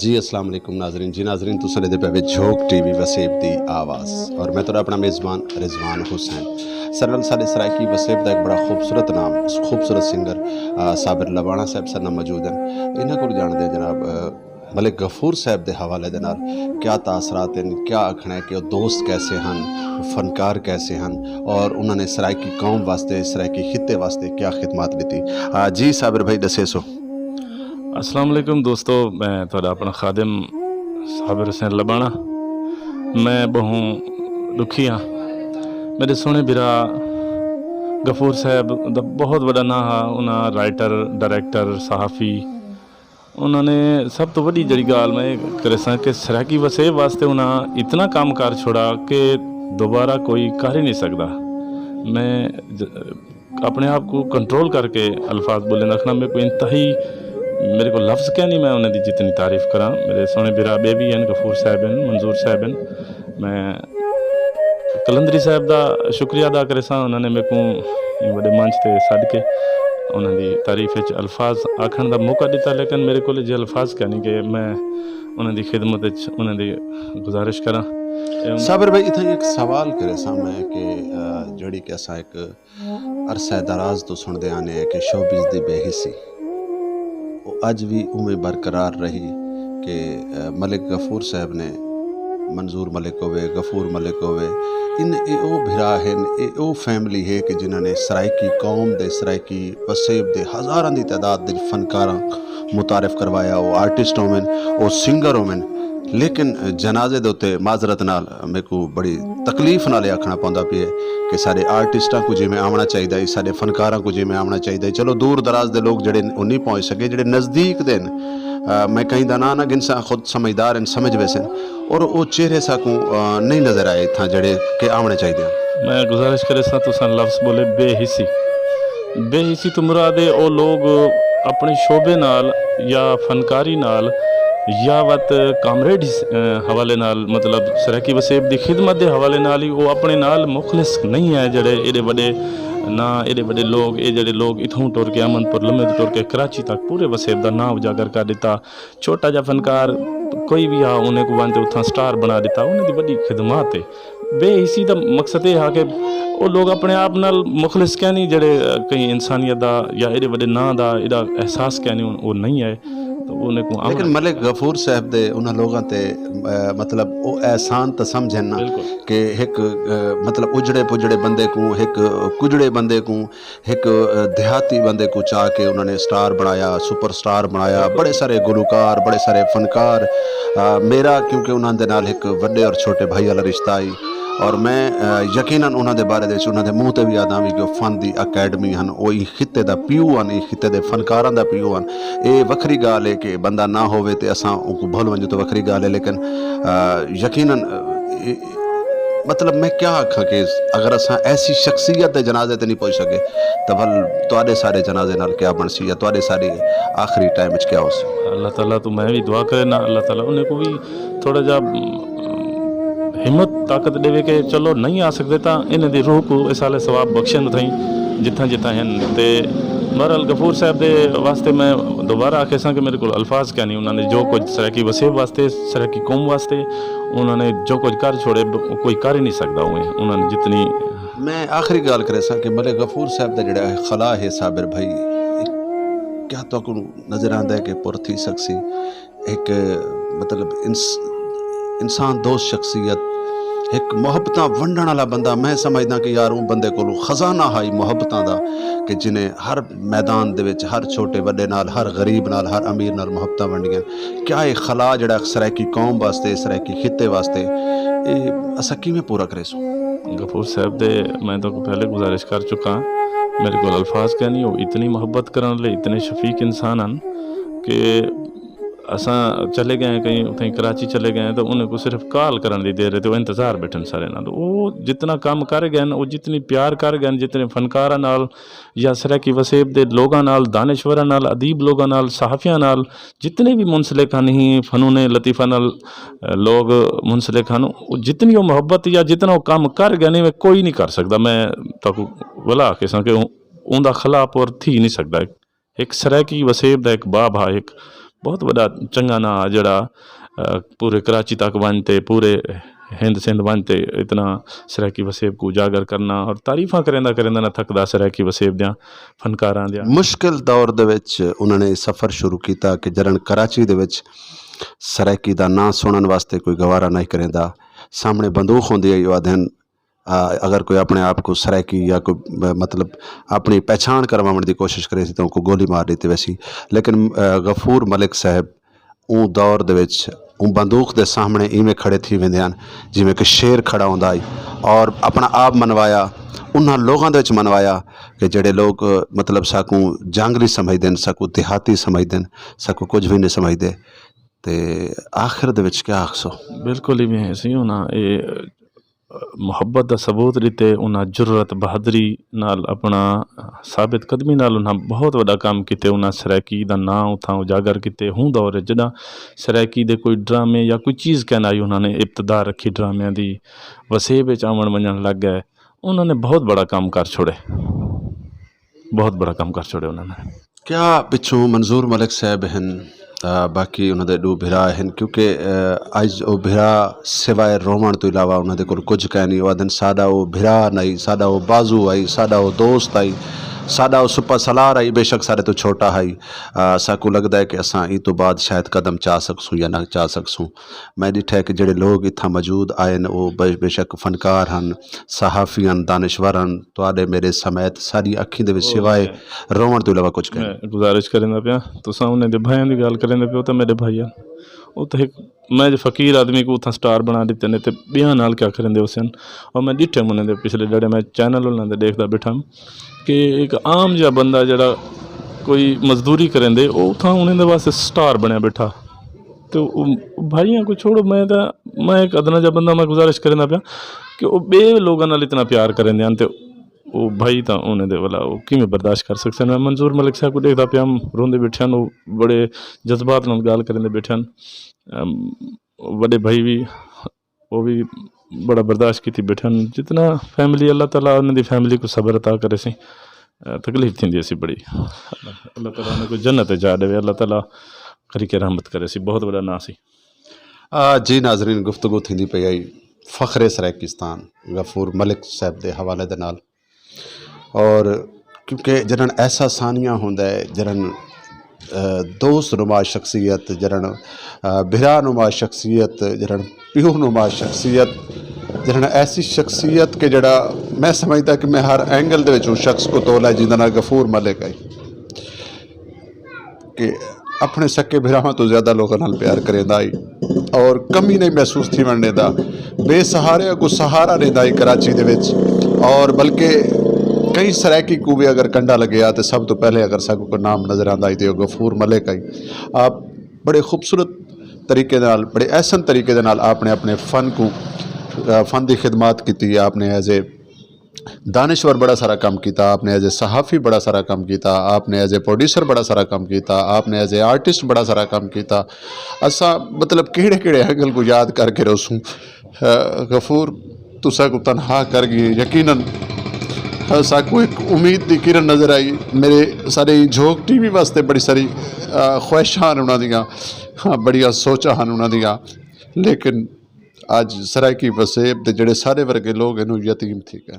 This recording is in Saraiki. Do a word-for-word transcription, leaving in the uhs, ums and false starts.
جی السلام علیکم ناظرین۔ جی ناظرین، تساں ݙیہدے پئے وے جھوک ٹی وی وسیب دی آواز، اور میں تہاݙا اپݨا میزبان رضوان حسین۔ ساݙے نال ساݙے سرائیکی وسیب دا ہک بڑا خوبصورت نام، خوبصورت سنگر، آ، صابر لباݨہ صاحب ساݙے نال موجود ہن۔ انہاں کولوں ڄاݨدے ہیں جناب، آ، ملک غفور صاحب دے حوالے دے نال کیا تاثرات ہن، کیا آکھݨا ہے کہ او دوست کیسے ہن، فنکار کیسے ہن، اور انہاں نے سرائیکی قوم واسطے، سرائیکی خطے واسطے کیا خدمات ݙتی۔ آ، جی صابر بھائی، ݙسیسو۔ السلام علیکم دوستو، میں تہاݙا اپݨا خادم صابر حسین لباݨہ۔ میں ٻہوں ݙکھی ہاں۔ میݙے سوہݨے بھرا غفور صاحب دا بہت وݙا ناں ہا۔ انہاں رائٹر، ڈائریکٹر، صحافی، انہاں نے سب توں وݙی جیڑھی ڳالھ میں اے کریساں کہ سرائیکی وسیب واسطے انہاں اتنا کم کر چھوڑا کہ دوبارہ کوئی کر ہی نہیں سڳدا۔ میں ج-، اپݨے آپ کوں کنٹرول کر کے الفاظ ٻولیندا کھڑاں۔ میکوں انتہائی، میݙے کول لفظ کائنی میں انہاں دی جتنی تعریف کراں۔ میݙے سوہݨے بھرا ٻئے وی ہن، غفور صاحب ہن، منظور صاحب ہن۔ میں قلندری صاحب دا شکریہ ادا کریساں، انہاں نے میکوں ایں وݙے منچ تے سݙ کے انہاں دی تعریف وچ الفاظ آکھݨ دا موقع ݙتا، لیکن میݙے کول ایجھے الفاظ کائنی کہ میں انہاں دی خدمت وچ انہاں دی گزارش کراں۔ اے صابر بھائی، اتھاں ہک سوال کریساں میں کہ، آ، جیڑھی کہ اساں ہک عرصہ دراز توں سݨدے آندے ہیں کہ شوبز دی بے حسی، او اڄ وی اونویں برقرار رہی کہ، آ، ملک غفور صاحب نے، منظور ملک ہووے، غفور ملک ہووے، ان اے او بھرا ہن، اے او فیملی ہے کہ جنہاں نے سرائیکی قوم دے، سرائیکی وسیب دے ہزاراں دی تعداد دے فنکاراں متعارف کروایا۔ او آرٹسٹ ہوون، او سنگر ہوون، لیکن جنازے دے اتے معذرت نال میکوں بڑی تکلیف نال اے آکھݨا پوندا پئے کہ ساݙے آرٹسٹاں کوں جیویں آوݨا چاہیدا ہے، ساݙے فنکاراں کوں جیویں آوݨا چاہیدا ہے۔ چلو، دور دراز دے لوک جیڑھے او نہیں پہنچ سڳے، جیڑھے نزدیک دے ہن، آ، میں کہیں دا ناں نہ گھنساں، خود سمجھدار ہن، سمجھ ویسن، اور او چہرے ساکوں، آ، نہیں نظر آئے اتھاں جیڑھے کہ آوݨے چاہیدے ہن۔ میں گزارش کریساں تساں لفظ ٻولے بے حسی۔ بے حسی توں مراد ہے او لوگ اپݨے شعبے نال یا فنکاری نال یا وت کامریڈ حوالے نال، مطلب سرائیکی وسیب دی خدمت دے حوالے نال ہی او اپݨے نال مخلص نہیں ہے۔ جیڑھے ایݙے وݙے ناں، ایݙے وݙے لوگ، اے جیڑھے لوگ اتھوں ٹر کے، احمد پور لمے توں ٹر کے کراچی تک پورے وسیب دا ناں اجاگر کر ݙتا۔ چھوٹا جا فنکار کوئی وی ہا، انہیں کوں ونڄ تے اتھاں سٹار بݨا ݙتا، انہیں دی وݙی خدمات ہے۔ بے حسی دا مقصد اے ہا کہ او لوگ اپݨے آپ نال مخلص کائنی، جیڑھے، آ، کہیں انسانیت دا یا ایݙے وݙے ناں دا ایݙا احساس کائنی، او نہیں آئے۔ تو انہیں کوں لیکن آوݨا ملک غفور صاحب دے انہاں لوگاں تے، آ، مطلب، او احسان تاں سمجھن نا بالکل۔ کہ ہک، آ، مطلب، اجڑے پجڑے بندے کوں، ہک کجڑے بندے کوں، ہک، آ، دیہاتی بندے کوں چا کے انہاں نے سٹار بݨایا، سپر سٹار بݨایا، بالکل۔ بڑے سارے گلوکار، بڑے سارے فنکار، آ، میرا کیونکہ انہاں دے نال ہک وݙے اور چھوٹے بھائی والا رشتہ ہئی، اور میں، آ، یقیناً انہاں دے بارے دے وچ انہاں دے منہ تے وی آہداں وی کہ او فن دی اکیڈمی ہن، او ایں خطے دا پیو ہن، ایں خطے دے فنکاراں دا پیو ہن۔ اے وکھری ڳالھ ہے کہ بندہ نہ ہووے تے اساں اونکوں بھل ونڄوں تے وکھری ڳالھ ہے، لیکن، آ، یقیناً، آ، اے، مطلب، میں کیا آکھاں کہ اگر اساں ایسی شخصیت دے جنازے تے نہیں پہنچ سڳے، تاں ول تہاݙے ساݙے جنازے نال کیا بݨسی یا تہاݙے ساݙے آخری ٹائم وچ کیا ہوسی؟ اللہ تعالیٰ توں میں وی دعا کرے نا، اللہ تعالیٰ انہیں کوں وی تھوڑا جا، ام، ہمت، طاقت ݙیوے کہ چلو، نہیں آ سڳدے تاں انہیں دی روح کوں ایصال ثواب بخشن اتھائیں جتھاں جتھاں ہن۔ تے بہرحال، غفور صاحب دے واسطے میں دوبارہ آکھیساں کہ میݙے کول الفاظ کائنی، انہاں نے جو کجھ سرائیکی وسیب واسطے، سرائیکی قوم واسطے انہاں نے جو کجھ کر چھوڑے، ب-، کوئی کر ہی نہیں سڳدا اوویں۔ انہاں نے جتنی میں آخری ڳالھ کریساں کہ ملک غفور صاحب دا جیڑھا خلا ہے، صابر بھائی، کیا تہاکوں نظر آندا ہے کہ پر تھی سڳسی؟ ہک، مطلب، انس-، انسان دوست شخصیت، ہک محبتاں ونڈݨ والا بندہ۔ میں سمجھداں کہ یار، اوں بندے کولوں خزانہ ہئی محبتاں دا کہ جنہیں ہر میدان دے وچ ہر چھوٹے وݙے نال، ہر غریب نال، ہر امیر نال محبتاں ونڈیاں۔ کیا اے خلا جیڑھا سرائیکی قوم واسطے، سرائیکی خطے واسطے، اے اساں کیویں پورا کریسوں؟ غفور صاحب دے، میں تہاکوں پہلے گزارش کر چکا، میݙے کول الفاظ کائنی، او اتنی محبت کرݨ والے، اتنے شفیق انسان ہن کہ اساں چلے ڳئے ہیں کہیں، اتھائیں کراچی چلے ڳئے ہیں، تو انہیں کوں صرف کال کرݨ دی دیر ہے، تے او انتظار ٻیٹھن سارے نال۔ او جتنا کم کر ڳئے ہن، او جتنی پیار کر ڳئے ہن، جتنے فنکاراں نال یا سرائیکی وسیب دے لوگاں نال، دانشوراں نال، ادیب لوگاں نال، صحافیاں نال، جتنے وی منسلک ہن، ہی فنون لطیفہ نال، اے، لوگ منسلک ہن، او جتنی او محبت یا جتنا او کم کر ڳئے ہن، میں کوئی نہیں کر سڳدا۔ میں تہاکوں ولا آکھیساں کہ او-، اوندا خلا پر تھی نہیں سڳدا۔ ہک سرائیکی وسیب دا ہک باب ہا، ہک بہت وݙا چنڳا ناں آ جیڑھا پورے کراچی تک ونڄ تے پورے ہند سندھ ونڄ تے اتنا سرائیکی وسیب کوں اجاگر کرنا اور تعریفاں کریندا کریندا نہ تھکدا سرائیکی وسیب دیاں فنکاراں دیاں۔ مشکل دور دے وچ انہاں نے سفر شروع کیتا کہ جݙݨ کراچی دے وچ سرائیکی دا ناں سݨݨ واسطے کوئی گوارا نہیں کریندا، سامݨے بندوق ہوندی ہئی، او آہدن اگر کوئی اپنے آپ کوں سرائیکی یا کوئی مطلب اپݨی پہچاݨ کرواوݨ دی کوشش کریسی تاں اونکوں گولی مار ݙتی ویسی۔ لیکن غفور ملک صاحب اوں دور دے وچ اوں بندوق دے سامݨے ایویں کھڑے تھی ویندے ہن جیویں کہ شیر کھڑا ہوندا ہئی، اور اپݨا آپ منوایا، انہاں لوگاں دے وچ منوایا کہ جیڑھے لوگ مطلب ساکوں جنگلی سمجھدن، ساکوں دیہاتی سمجھدن، ساکوں کجھ وی نی سمجھدے۔ تے آخر دے وچ کیا آکھسو؟ بالکل ایویں ہیسی انہاں اے محبت دا ثبوت ݙتے، انہاں جرات، بہادری نال، اپݨا ثابت قدمی نال انہاں بہت وݙا کم کیتے۔ انہاں سرائیکی دا ناں اتھاں اجاگر کیتے۔ ہوں دور ہے جݙاں سرائیکی دے کوئی ڈرامے یا کوئی چیز کائنا ہئی، انہاں نے ابتدا رکھی ڈرامیاں دی، وسیب وچ آوݨ ونڄݨ لڳ ڳئے۔ انہاں نے بہت بڑا کم کر چھوڑے، بہت بڑا کم کر چھوڑے انہاں نے۔ کیا پچھوں منظور ملک صاحب ہن؟ باقی انہاں دے ݙو بھرا ہن، کیونکہ اڄ او بھرا سوائے رووݨ توں علاوہ انہاں دے کول کجھ کائنی۔ او آہدن ساݙا او بھرا نہ ہئی، ساݙا او بازو ہئی، ساݙا او دوست ہئی، ساݙا او سپہ سالار ہئی، بے شک ساݙے توں چھوٹا ہئی۔ ساکوں لڳدا ہے کہ اساں ایں توں بعد شاید قدم چا سڳسوں یا نہ چا سڳسوں۔ میں ݙٹھا ہے کہ جیڑھے لوگ اتھاں موجود آئن او بے شک فنکار ہن، صحافی ہن، دانشور ہن، تہاݙے میݙے سمیت ساݙی اکھیں دے وچ سوائے رووݨ توں علاوہ کجھ کائنی۔ میں گزارش کریندا پیاں، تساں انہیں دے بھائیاں دی ڳالھ کریندے پیو تاں میݙے بھائی ہن۔ او تاں ہک میں جو فقیر آدمی کوں اتھاں سٹار بݨا ݙتے نے تے ٻیاں نال کیا کریندے ہوسن۔ اور میں ݙٹھے انہیں دے پچھلے ݙیہاڑے میں چینل انہاں دے ݙیکھدا ٻیٹھا ہم کہ ہک عام جیہا بندہ جیڑھا کوئی مزدوری کریندے او اتھاں انہیں دے واسطے سٹار بݨیا ٻیٹھا۔ تے او بھائیاں کوں چھوڑو، میں تاں میں ہک ادنا جیہا بندہ، میں گزارش کریندا پیاں کہ او ٻئے لوگاں نال اتنا پیار کریندے ہن تے او بھائی تاں انہیں دے ولا او کیویں برداشت کر سڳسن۔ میں منظور ملک صاحب کوں ݙیکھدا پیاں، روندے ٻیٹھے ہن، او بڑے جذبات نال ڳالھ کریندے ٻیٹھے ہن۔ وݙے بھائی وی او وی بڑا برداشت کیتی ٻیٹھے ہن۔ جتنا فیملی، اللہ تعالیٰ انہاں دی فیملی کوں صبر عطا کریسی۔ تکلیف تھیندی اسی بڑی۔ اللہ تعالیٰ انہاں کوں جنت جا ݙیوے، اللہ تعالیٰ کری کے رحمت کریسی، بہت وݙا ناں سی۔ جی ناظرین، گفتگو تھیندی پئی ہئی فخر سرائیکستان غفور ملک صاحب دے حوالے دے نال۔ اور کیونکہ جݙݨ ایسا ثانیہ ہوندا ہے، جݙݨ دوست نما شخصیت، جݙݨ بھرا نما شخصیت، جݙݨ پیو نما شخصیت، جݙݨ ایسی شخصیت کہ جیڑھا میں سمجھدا کہ میں ہر اینگل دے وچ اوں شخص کوں تولا ہے جیندا ناں غفور ملک ہے۔ کہ اپݨے سکے بھراواں توں زیادہ لوکاں نال پیار کریندا ہئی اور کمی نہیں محسوس تھیوݨ ݙیندا۔ بے سہاریاں کوں سہارا ݙیندا ہئی کراچی دے وچ، اور بلکہ کئی سرائیکی کوں وی اگر کنڈا لڳیا تے سب توں پہلے اگر ساکوں کوئی نام نظر آندا ہئی تے او غفور ملک ہئی۔ آپ بڑے خوبصورت طریقے دے نال، بڑے احسن طریقے دے نال آپ نے اپݨے فن کوں، فن دی خدمات کیتی۔ آپ نے ایز اے دانشور بڑا سارا کم کیتا، آپ نے ایز اے صحافی بڑا سارا کم کیتا، آپ نے ایز اے پروڈیوسر بڑا سارا کم کیتا، آپ نے ایز اے آرٹسٹ بڑا سارا کم کیتا۔ اساں مطلب کیڑھے کیڑھے اینگل کوں یاد کر کے روسوں۔ غفور تساں کوں تنہا کر گئے، یقیناً ساکوں ہک امید دی کرن نظر آئی۔ میرے سارے جھوک ٹی وی واسطے بڑی ساری خواہشاں ہن انہاں دیاں، بڑیاں سوچاں ہن انہاں دیاں، لیکن اج سرائیکی وسیب دے جڑے سارے ورگے لوگ ہن او یتیم تھی گئے۔